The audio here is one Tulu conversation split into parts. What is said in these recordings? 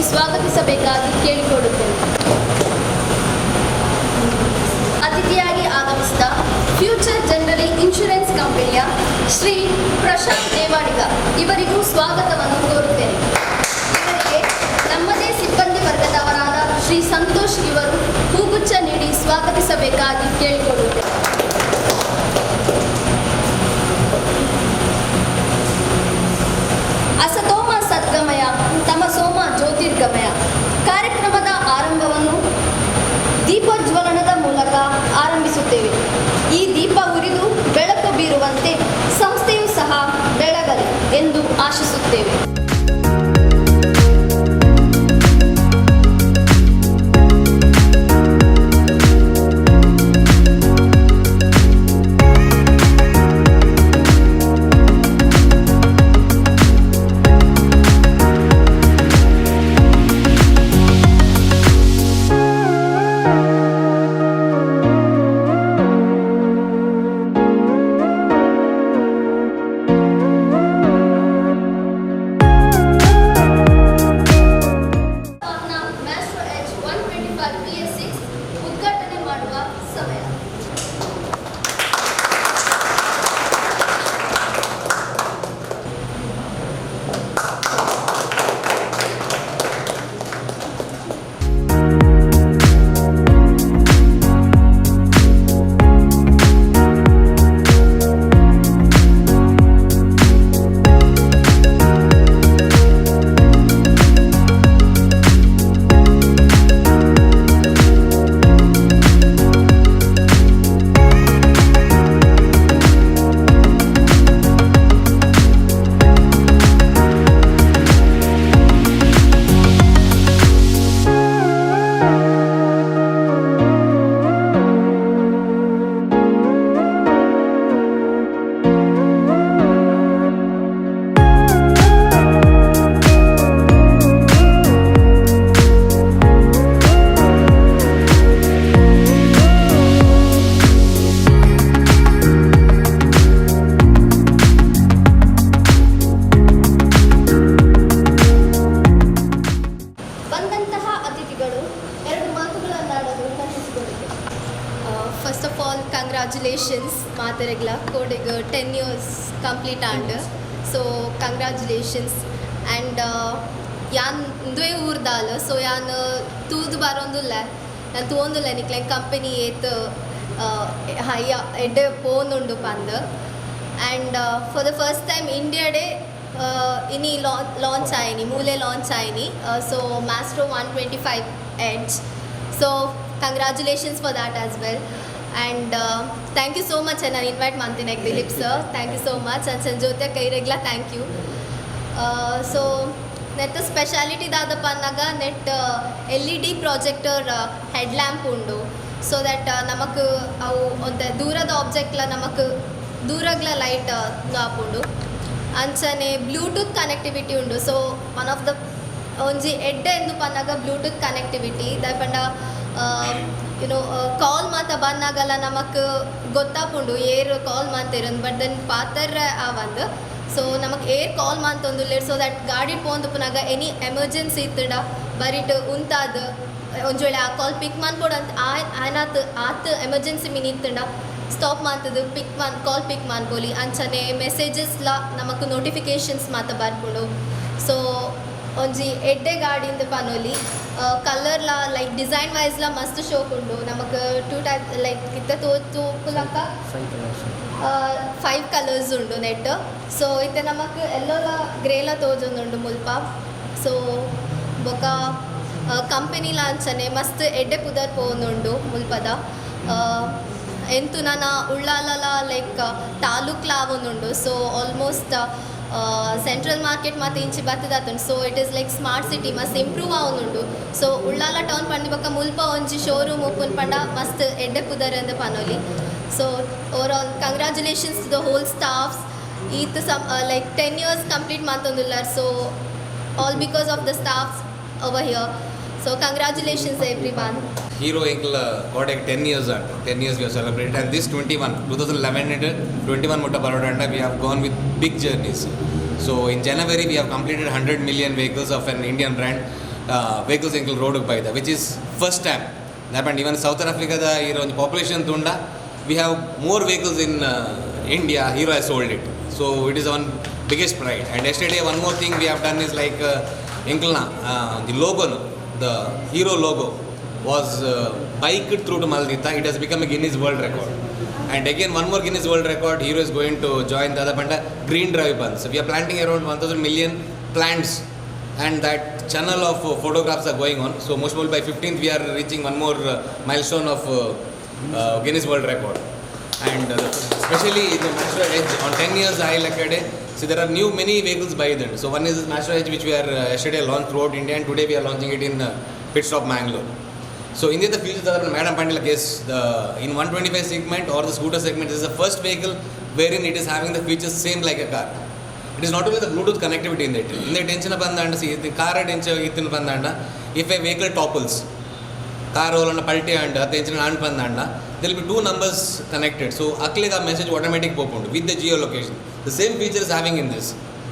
ಸ್ವಾಗತಿಸಬೇಕಾಗಿ ಕೇಳಿಕೊಳ್ಳುತ್ತೇನೆ. ಅತಿಥಿಯಾಗಿ ಆಗಮಿಸಿದ ಫ್ಯೂಚರ್ ಜನರಲಿ ಇನ್ಶೂರೆನ್ಸ್ ಕಂಪನಿಯ ಶ್ರೀ ಪ್ರಶಾಂತ್ ದೇವಾಡಿಗ ಇವರಿಗೂ ಸ್ವಾಗತವನ್ನು ಕೋರುತ್ತೇನೆ. ಇವರಿಗೆ ನಮ್ಮದೇ ಸಿಬ್ಬಂದಿ ವರ್ಗದವರಾದ ಶ್ರೀ ಸಂತೋಷ್ ಇವರು ಹೂಗುಚ್ಛ ನೀಡಿ ಸ್ವಾಗತಿಸಬೇಕಾಗಿ ಕೇಳಿಕೊಳ್ಳುತ್ತೇನೆ. ಅಸತೋಮ ಸದ್ಗಮಯ, ತಮಸೋಮ ಜ್ಯೋತಿರ್ಗಮಯ. ಕಾರ್ಯಕ್ರಮದ ಆರಂಭವನ್ನು ದೀಪಜ್ವಲನದ ಮೂಲಕ ಆರಂಭಿಸುತ್ತೇವೆ. ಈ ದೀಪ ಉರಿದು ಬೆಳಕು ಬೀರುವಂತೆ ಸಂಸ್ಥೆಯು ಸಹ ಬೆಳಗಲಿ ಎಂದು ಆಶಿಸುತ್ತೇವೆ. Maestro Edge 125 BS6 ಉದ್ಘಾಟನೆ ಮಾಡುವ ಸಮಯ. ಬಂದಂತಹ ಅತಿಥಿಗಳು ಎರಡು ಮಾತುಗಳನ್ನಾಡಲು ವಿನಂತಿಸಿಕೊಳ್ಳುತ್ತೇನೆ. ಫಸ್ಟ್ ಆಫ್ ಆಲ್, ಕಂಗ್ರ್ಯಾಚುಲೇಷನ್ಸ್ ಮಾತೆರೆಗ್ಲ. ಕೋಡೆಗ್ 10 years complete and, so congratulations. And ಯಾನ್ ಉಂದುವೇ ಊರ್ದಾಲ್, ಸೊ ಯಾನ್ ತೂದು ಬರೋಂದುಲ್ಲೆ, ಯಾನ್ ತೂವೊಂದುಲ್ಲೆ ನಿಕ್ಲೆ ಕಂಪನಿ ಏತ್ ಹೈ ಎಡ್ಡೆ ಪೋಂದುಂಡು ಪಂದ್. And for the first time ಇಂಡಿಯಾಡೇ ಇನಿ ಲಾಂಚ್ ಆಯ್ನಿ, ಮೂಲೆ launch ಆಯ್ನಿ, so Maestro 125 Edge, so congratulations for that as well. And thank you so much ನಾನು ಇನ್ವೈಟ್ ಮಾಡ್ತೀನಿ. Dilip sir, thank you so much. And ಸಂಜೋತ್ಯ ಕೈರೆಗ್ಲ thank you. So ನೆತ್ತ ಸ್ಪೆಷಾಲಿಟಿ ದಾದಪ್ಪ ಅನ್ನಾಗ, net LED projector head lamp ಉಂಡು, ಸೊ that ನಮಕ್ ಅವು ಒಂತೆ ದೂರದ ಆಬ್ಜೆಕ್ಟ್ಲ ನಮಕ್ ದೂರಗ್ಲ ಲೈಟ್ ಆಪುಂಡು. ಅಂಚನೆ ಬ್ಲೂಟೂತ್ ಕನೆಕ್ಟಿವಿಟಿ ಉಂಡು. ಸೊ ಒನ್ ಆಫ್ the ಒಂಜಿ ಎಡ್ಡೆ ಎಂದು ಪನ್ನಾಗ ಬ್ಲೂಟೂತ್ ಕನೆಕ್ಟಿವಿಟಿ. ದಾಯೆ ಪಂಡ ಕಾಲ್ ಮಾತ ಬನ್ನಾಗಲ್ಲ ನಮಕ್ ಗೊತ್ತಾಪುಂಡು ಏರ್ ಕಾಲ್ ಮಾಂತಿರಂದು. But then ಪಾತರ್ರೆ ಆವಂದು. ಸೊ ನಮಕ್ ಏರ್ ಕಾಲ್ ಮಾಂತೊಂದುಲ್ಲೆರ್, ಸೊ that ಗಾಡಿ ಪೋಂದುಪ್ಪುನಾಗ ಎನಿ ಎಮರ್ಜೆನ್ಸಿ ಇತ್ತುಂಡ ಬರಿಟ್ ಉಂತಾದ್ ಒಂಜಿ ವೇಳೆ ಆ ಕಾಲ್ ಪಿಕ್ ಮನ್ಪೊಡು ಅಂತ ಆನಾತ್ ಆತ್ ಎಮರ್ಜೆನ್ಸಿ ಮಿನಿ ಇತ್ತುಂಡ ಸ್ಟಾಪ್ ಮಾಂತದು ಪಿಕ್ ಮಾನ್ ಕಾಲ್ ಪಿಕ್ ಮನ್ಪೊಲಿ. ಅಂಚನೆ ಮೆಸೇಜಸ್ಲ ನಮಕ್ ನೋಟಿಫಿಕೇಶನ್ಸ್ ಮಾತ ಬರ್ಪುಂಡು. ಸೊ ಒಂಜಿ ಎಡ್ಡೆ ಗಾಡಿಂದ ಪನೊಲಿ. ಕಲರ್ಲ ಲೈಕ್ ಡಿಸೈನ್ ವೈಸ್ಲ ಮಸ್ತ್ ಶೋಕ್ ಉಂಡು. ನಮಕ್ ಟೂ ಟೈಪ್ ಲೈಕ್ ಇತ್ತ ತೋ ತೋಪುಲಕ ಫೈವ್ ಕಲರ್ಸ್ ಉಂಡು ನೆಟ್. ಸೊ ಇತ್ತೆ ನಮಕ್ ಎಲ್ಲೋಲ ಗ್ರೇಲ ತೋಜೊಂದುಂಡು ಮುಲ್ಪ. ಸೊ ಬೊಕ ಕಂಪನಿಲ ಅಂಚನೆ ಮಸ್ತ್ ಎಡ್ಡೆ ಪುದರ್ ಪೋವೊಂದುಂಡು ಮುಲ್ಪದ. ಎಂತು ನನ ಉಳ್ಳಾಲಲ ಲೈಕ್ ತಾಲೂಕ್ಲ ಆವೊಂದುಂಡು. ಸೊ ಆಲ್ಮೋಸ್ಟ್ ಸೆಂಟ್ರಲ್ ಮಾರ್ಕೆಟ್ ಮಾತ ಇಂಚಿ ಬತ್ತದಾತುಂಡು. So it is like smart city ಮಸ್ತ್ ಇಂಪ್ರೂವ್ ಆವೊಂದುಂಡು. ಸೊ ಉಳ್ಳಾಲ ಟೌನ್ ಪಂಡಿ ಬೊಕ್ಕ ಮುಲ್ಪ ಒಂಜಿ ಶೋರೂಮ್ ಉಪ್ಪುನ್ ಪಂಡ ಮಸ್ತ್ ಎಡ್ಡೆ ಪುದರ್ ಅಂದ್ ಪನೊಲಿ. So overall, congratulations to the whole staffs. ಈತ್ some like 10 years complete ಮಂತೊಂದುಲ್ಲಾರ್, so all because of the staffs over here. So congratulations, everyone. Hero ಎಂಕ್ಲ ಕೋಡೆಗ್ 10 years and, 10 years we celebrate. And this 21, 2011 21 ಮುಟ್ಟ ಬರೋಡಂಡ, we have gone with big journeys. So in January we have completed 100 million vehicles of an Indian brand. Vehicles ಎಂಕಲ್ ರೋಡ್ ಬೈದ, which is first time. ದಾಯೆ ಈವನ್ ಸೌತ್ ಆಫ್ರಿಕಾದ ಈ ಒಂಜಿ ಪಾಪ್ಯುಲೇಷನ್ ತೂಂಡ, we have more vehicles in India Hero has sold it. So it is one biggest pride. And yesterday, one more thing we have done is like ಎಂಕಲ್ನ the ಲೋಗೋನು, the Hero logo was bike through to ಮಲ್ದಿತ್ತ. It has become a Guinness World Record. And again, one more Guinness World Record Hero is going to join, ದಾದ ಪಂಡ green drive buns. We are planting around 1000 million plants, and that channel of photographs are going on. So most probably by 15th we are reaching one more milestone of Guinness World Record. And especially in the Maestro Edge on 10 years high like, so there are new many vehicles by then. So one is this Maestro Edge, which we are yesterday launched throughout India, and today we are launching it in Pit Stop Mangalore. So in the future, the Madam Pandila case, the in 125 segment or the scooter segment, this is the first vehicle wherein it is having the features same like a car. It is not only the Bluetooth connectivity in that. In the tension ಬಂದಾಂಡ, see, the car tension ಇತ್ತಿನ ಬಂದಾಂಡ, if a vehicle topples, car ಓಲನ್ನ ಪಲ್ಟಿ and ಅತ್ತ ಎಂಚಿನ ಆನ್ ಬಂದಾಂಡ, there be two numbers connected. So ಅಕ್ಲಿಗೆ ಆ ಮೆಸೇಜ್ ಆಟೋಮೆಟಿಕ್ ಪೋಪುಂಡು with the geo location. The same feature is having in this.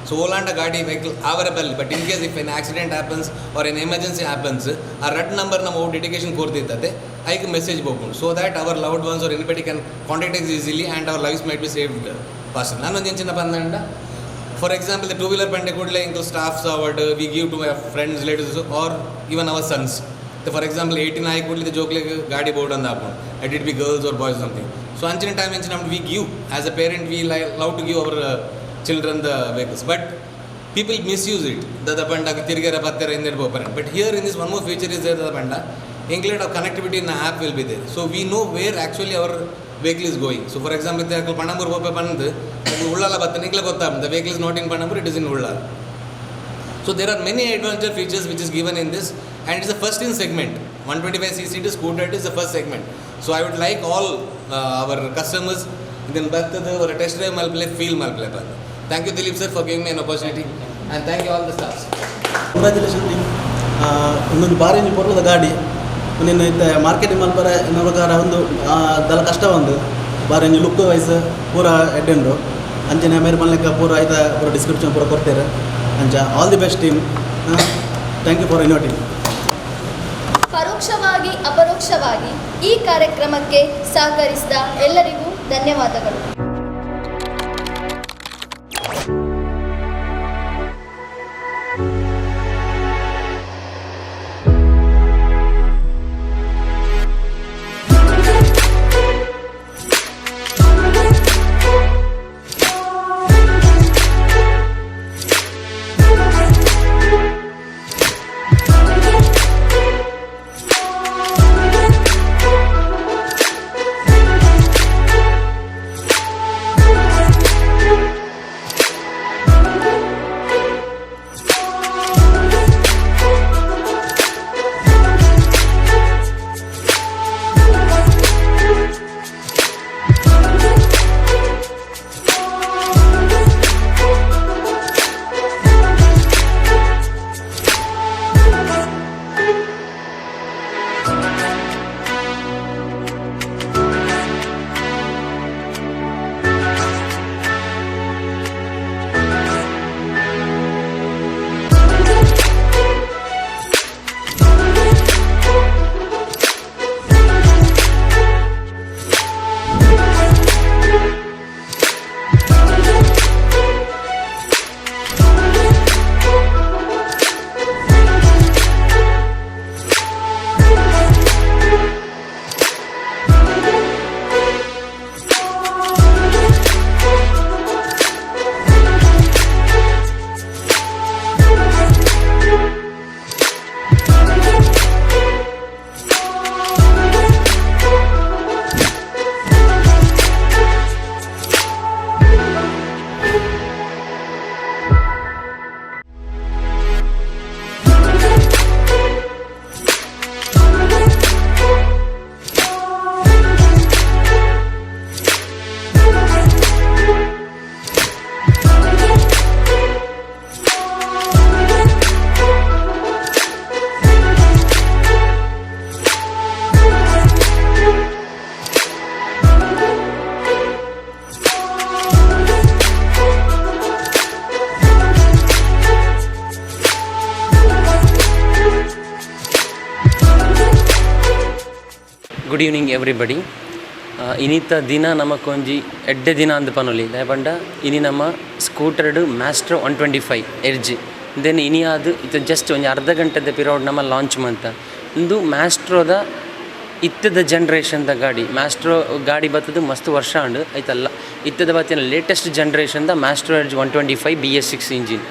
So ಓಲಾಂಡ ಗಾಡಿ ವೆಹಿಕಲ್ ಆವರ ಬಲ್ಲಿ, but in case if an accident happens or an emergency happens, ಆ ರಡ್ ನಂಬರ್ ನಮ್ಮ ಡೆಡಿಕೇಶನ್ ಕೊರ್ತಿರ್ತದೆ, ಐಕ್ ಮೆಸೇಜ್ ಪೋಪುಂಡು, so that our loved ones or anybody can contact easily and our lives might be saved fast. ನಾನೊಂದು ಎಂಚಿನ ಬಂದಂಡ, for example, the two wheeler ಪಂಡೆ ಕೂಡಲೇ Ilkal staffs award we give to my friends, relatives or even our sons. For example, 18 ಆಗಿ ಕೂಡಲೇ ಜೋಕ್ಲಿಗೆ ಗಾಡಿ ಬೋರ್ಡ್ ಅಂದ ಹಾಕೊಂಡು, let it be girls or boys, something. So ಅಂಚಿನ ಟೈಮ್ ಎಂಚಿನ we give, as a parent we love to give our children the vehicles, but people misuse it. ದದ ಪಂಡ ತಿರುಗರ ಪತ್ತೆರ ಹಿಂದೆ ಪೋಪರೆ. But here in this, one more feature is there. ದದ ಪಂಡ include of connectivity in app will be there, so we know where actually our vehicle is going. So for example, Panambur ಪೋಪೆ ಬಂದು ಉಳ್ಳಾಲ ಬತ್ತ ನಿಂಗ್ಲೆ ಗೊತ್ತಾಗ, the vehicle is not in Panambur, it is in Ullal. So there are many adventure features which is given in this, and it's the first in segment. 125 cc to scooter, it is the first segment. So I would like all our customers ಇದನ್ನು ಬರ್ತದೆ ಅವರ ಟೆಸ್ಟ್ ಡ್ರೈವ್ ಮಲ್ಪಲೆ, ಫೀಲ್ ಮಲ್ಪಲೆ ಬಂದು. Thank you, Dilip sir, for giving me an opportunity, and thank you all the staffs. Congratulation team. ಒಂದೊಂದು ಬಾರಿ ಒಂಜಿ ಪೊರ್ಲದ ಗಾಡಿ. ನಿನ್ನ ಇತ್ತೆ ಮಾರ್ಕೆಟಿಂಗ್ ಮಲ್ಪರೆ ಎನ್ನ ಪ್ರಕಾರ ಒಂದು ದಲ ಕಷ್ಟ. ಒಂದು ಬಾರಿ ಒಂಜಿ ಲುಕ್ ವೈಸ್ ಪೂರ ಎಡ್ಡೆ ಉಂಡು. ಅಂಚನೆ ಮೇರೆ ಮಲ್ಲೆಕ್ಕ ಪೂರ ಐತ ಪೂರ ಡಿಸ್ಕ್ರಿಪ್ಷನ್ ಪೂರ ಕೊಡ್ತೇವೆ. ಅಂಚ all the best, team. Thank you for inviting. ಪರೋಕ್ಷವಾಗಿ ಅಪರೋಕ್ಷವಾಗಿ ಈ ಕಾರ್ಯಕ್ರಮಕ್ಕೆ ಸಹಕರಿಸಿದ ಎಲ್ಲರಿಗೂ ಧನ್ಯವಾದಗಳು. Good evening, everybody. ಇನಿತ ದಿನ ನಮಕೊಂಜಿ ಎಡ್ಡೆ ದಿನ ಅಂದ್ ಪನೊಲಿ. ದಾಯೆ ಪಂಡ ಇನಿ ನಮ್ಮ ಸ್ಕೂಟರ್ಡ್ ಮ್ಯಾಸ್ಟ್ರೋ 125 ಎಡ್ಜ್ then ಇನಿ ಆದ್ ಇತ್ತೆ ಜಸ್ಟ್ ಒಂಜಿ ಅರ್ಧ ಗಂಟೆದ ಪಿರವುಡ್ ನಮ ಲಾಂಚ್ ಮಂತ. ಉಂದು ಮ್ಯಾಸ್ಟ್ರೋದ ಇತ್ತದ ಜನ್ರೇಷನ್ದ ಗಾಡಿ. ಮ್ಯಾಸ್ಟ್ರೋ ಗಾಡಿ ಬತ್ತದು ಮಸ್ತ್ ವರ್ಷ ಆಂಡ್. ಐತಲ್ಲ ಇತ್ತದ ಬತ್ತಿನ ಲೇಟೆಸ್ಟ್ ಜನ್ರೇಷನ್ದ ಮ್ಯಾಸ್ಟ್ರೋ ಎಡ್ಜ್ 125 BS6 engine.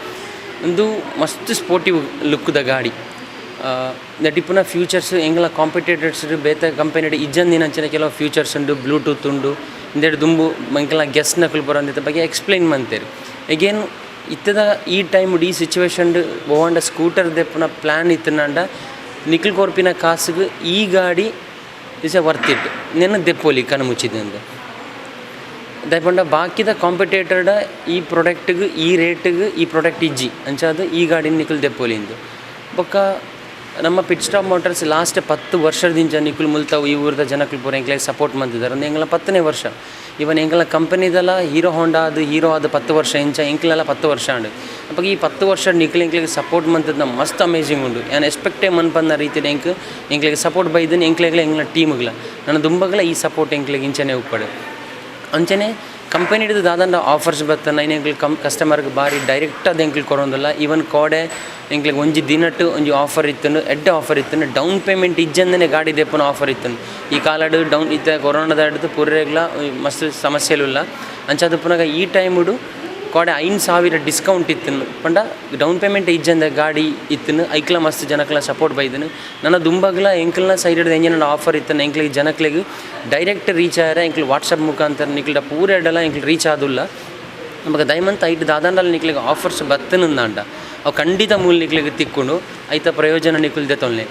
ಉಂದು ಮಸ್ತ್ ಸ್ಪೋರ್ಟಿವ್ ಲುಕ್ದ ಗಾಡಿ. ನೆಟ್ ಇಪ್ಪುನ ಫೀಚರ್ಸ್ ಎಂಕಲ್ನ ಕಾಂಪಿಟೇಟರ್ಸ್ ಬೇತೆ ಕಂಪನಿಡ್ ಇಜ್ಜಂದಿನಂಚಿನ ಕೆಲವು ಫೀಚರ್ಸ್ ಉಂಡು. ಬ್ಲೂಟೂತ್ ಉಂಡು. ಇಂದೆಡ್ ದುಂಬು ಎಂಕಲ್ನ ಗೆಸ್ಟ್ ನಕುಲು ಪೂರ ಬಗ್ಗೆ ಎಕ್ಸ್ಪ್ಲೈನ್ ಮಂತೆರ್. ಎಗೇನ್ ಇತ್ತದ ಈ ಟೈಮ್ ಈ ಸಿಚುವೇಶನ್ ಒವಾಂಡ ಸ್ಕೂಟರ್ ದೆಪ್ಪುನ ಪ್ಲ್ಯಾನ್ ಇತ್ತುಂಡ, ನಿಕುಲ್ ಕೊರ್ಪಿನ ಕಾಸುಗು ಈ ಗಾಡಿ is A worth it. ನೆನ್ನ ದೆಪ್ಪೊಲಿ ಕಣ್ಣು ಮುಚ್ಚಿದಂದು. ದಾಯೆ ಪಂಡ ಬಾಕಿದ ಕಾಂಪಿಟೇಟರ್ಡ ಈ ಪ್ರಾಡಕ್ಟ್ಗೆ ಈ ರೇಟಿಗೆ ಈ ಪ್ರಾಡಕ್ಟ್ ಇಜ್ಜಿ. ಅಂಚಾದ್ ಈ ಗಾಡಿನ ನಿಕುಲು ದೆಪ್ಪೊಲಿ ಇಂದು. ಬೊಕ್ಕ ನಮ್ಮ ಪಿಟ್ ಸ್ಟಾಪ್ ಮೋಟರ್ಸ್ ಲಾಸ್ಟ್ 10 ವರ್ಷದಿಂಚ ನಿಕುಲು ಮುಲ್ತ ಈ ಊರದ ಜನಕುಲು ಪೂರ ಎಂಕ್ಲೆಗ್ ಸಪೋರ್ಟ್ ಮಂತಿದ್ದಾರೆ. ಅಂದ್ ಎಂಕಲ್ನ 10ನೇ ವರ್ಷ. ಇವನ್ ಎಂಕಲ್ನ ಕಂಪನಿದಲ ಹೀರೋ ಹೋಂಡಾ ಆದ್, ಹೀರೋ ಆದ್ 10 ವರ್ಷ ಇಂಚ ಎಂಕ್ಲೆಲ 10 ವರ್ಷ ಆಂಡ್. ಅಪಗ ಈ 10 ವರ್ಷ ನಿಕುಲು ಎಂಕ್ಲೆಗ್ ಸಪೋರ್ಟ್ ಮಂತುದ ಮಸ್ತ್ ಅಮೇಸಿಂಗ್ ಉಂಡು. ಯಾನ್ ಎಕ್ಸ್ಪೆಕ್ಟೇ ಮನ್ಪಂದಿನ ರೀತಿಡ್ ಎಂಕ್ ಎಂಕ್ಲೆಗ್ ಸಪೋರ್ಟ್ ಬೈದನ್. ಎಂಕ್ಲೆಗ್ಲ ಎಂಕ್ಲ ಟೀಮ್ಗ್ಲ ನನ ದುಂಬಗ್ಲ ಈ ಸಪೋರ್ಟ್ ಎಂಕ್ಲೆಗ್ ಇಂಚನೆ ಉಪ್ಪಡ್. ಅಂಚನೆ ಕಂಪನಿಡ್ದು ದಾದಂಡ ಆಫರ್ಸ್ ಬತ್ತನ ಐನ್ ಎಂಕ್ಲು ಕಸ್ಟಮರ್ಗ್ ಬಾರಿ ಡೈರೆಕ್ಟ್ ಆದ್ ಎಂಕ್ಲು ಕೊರೊಂದುಲ್ಲ. ಈವನ್ ಕೋಡೆ ಎಂಕ್ಲೆಗ್ ಒಂಜಿ ದಿನಟ್ ಒಂಜಿ ಆಫರ್ ಇತ್ತುಂಡು, ಎಡ್ಡೆ ಆಫರ್ ಇತ್ತುಂಡು. ಡೌನ್ ಪೇಮೆಂಟ್ ಇಜ್ಜಂದನೆ ಗಾಡಿ ದೆಪ್ಪುನ ಆಫರ್ ಇತ್ತುಂಡು. ಈ ಕಾಲಡ್ ಡೌನ್ ಇತ್ತೆ ಕೊರೋನಾದ ಹಿಡ್ದು ಪೂರೆಗ್ಲ ಮಸ್ತ್ ಸಮಸ್ಯೆಲುಲ್ಲ. ಅಂಚಾದ್ ಉಪ್ಪುನಗ ಈ ಟೈಮುಡು ಕೋಡೆ 5000 ಡಿಸ್ಕೌಂಟ್ ಇತ್ತುಂಡು ಪಂಡ ಡೌನ್ ಪೇಮೆಂಟ್ ಇಜ್ಜಂದೆ ಗಾಡಿ ಇತ್ತುಂಡು. ಐಕ್ಲ ಮಸ್ತ್ ಜನಕ್ಲ ಸಪೋರ್ಟ್ ಬೈದನು. ನನ ದುಂಬಗ್ಲ ಎಂಕಲ್ನ ಸೈಡ್ ಎಂಜಿನ ಆಫರ್ ಇತ್ತುಂಡು, ಎಂಕ್ಲೆಗ್ ಜನಕ್ಲೆಗ್ ಡೈರೆಕ್ಟ್ ರೀಚ್ ಆಯರೆ ಎಂಕ್ಲು ವಾಟ್ಸಪ್ ಮುಖಾಂತರ ನಿಕ್ಲ್ಡ ಪೂರ ಎಡ್ಡಲ ಎಂಕ್ಲು ರೀಚ್ ಆದುಲ್ಲ. ನಮಗ ದಯಮಂತ ಐಟ್ ದಾದಾಂಡಲ ನಿಕ್ಲೆಗ್ ಆಫರ್ಸ್ ಬತ್ತನಂದಾಂಡ ಅವು ಖಂಡಿತ ಮೂಲ ನಿಕ್ಲೆಗ್ ತಿಕ್ಕುಂಡು. ಐತ ಪ್ರಯೋಜನ ನಿಕುಲು ದೆತೊನ್ಲೆ.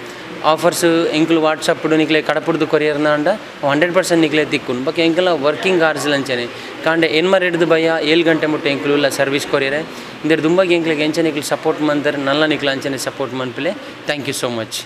ಆಫರ್ಸ್ ಎಂಕುಲು ವಾಟ್ಸಪ್ ನಿಕ್ಲೆ ಕಡಪುಡ್ದು ಕೊರಿಯರ್ನಾಂಡ 100% ನಿಕ್ಲೆ ತಿಕ್ಕುಂಡು. ಬೊಕ ಎಂಕಲ್ನ ವರ್ಕಿಂಗ್ ಅವರ್ಸ್ ಅಂಚನೆ ಕಾಂಡೆ ಎನ್ಮರ್ ಹಿಡ್ದು ಬಯ್ಯ 7 ಗಂಟೆ ಮುಟ್ಟ ಎಂಕುಲು ಉಲ್ಲ ಸರ್ವಿಸ್ ಕೊರಿಯರೆ. ಇಂದೆಡ್ ದುಂಬಗ್ ಎಂಕ್ಲೆಗ್ ಎಂಚ ನಿಕ್ಲು ಸಪೋರ್ಟ್ ಮಂತರ್, ನಲ್ಲ ನಿಕ್ಲು ಅಂಚನೆ support ಮನ್ಪುಲೆ. Thank you so much.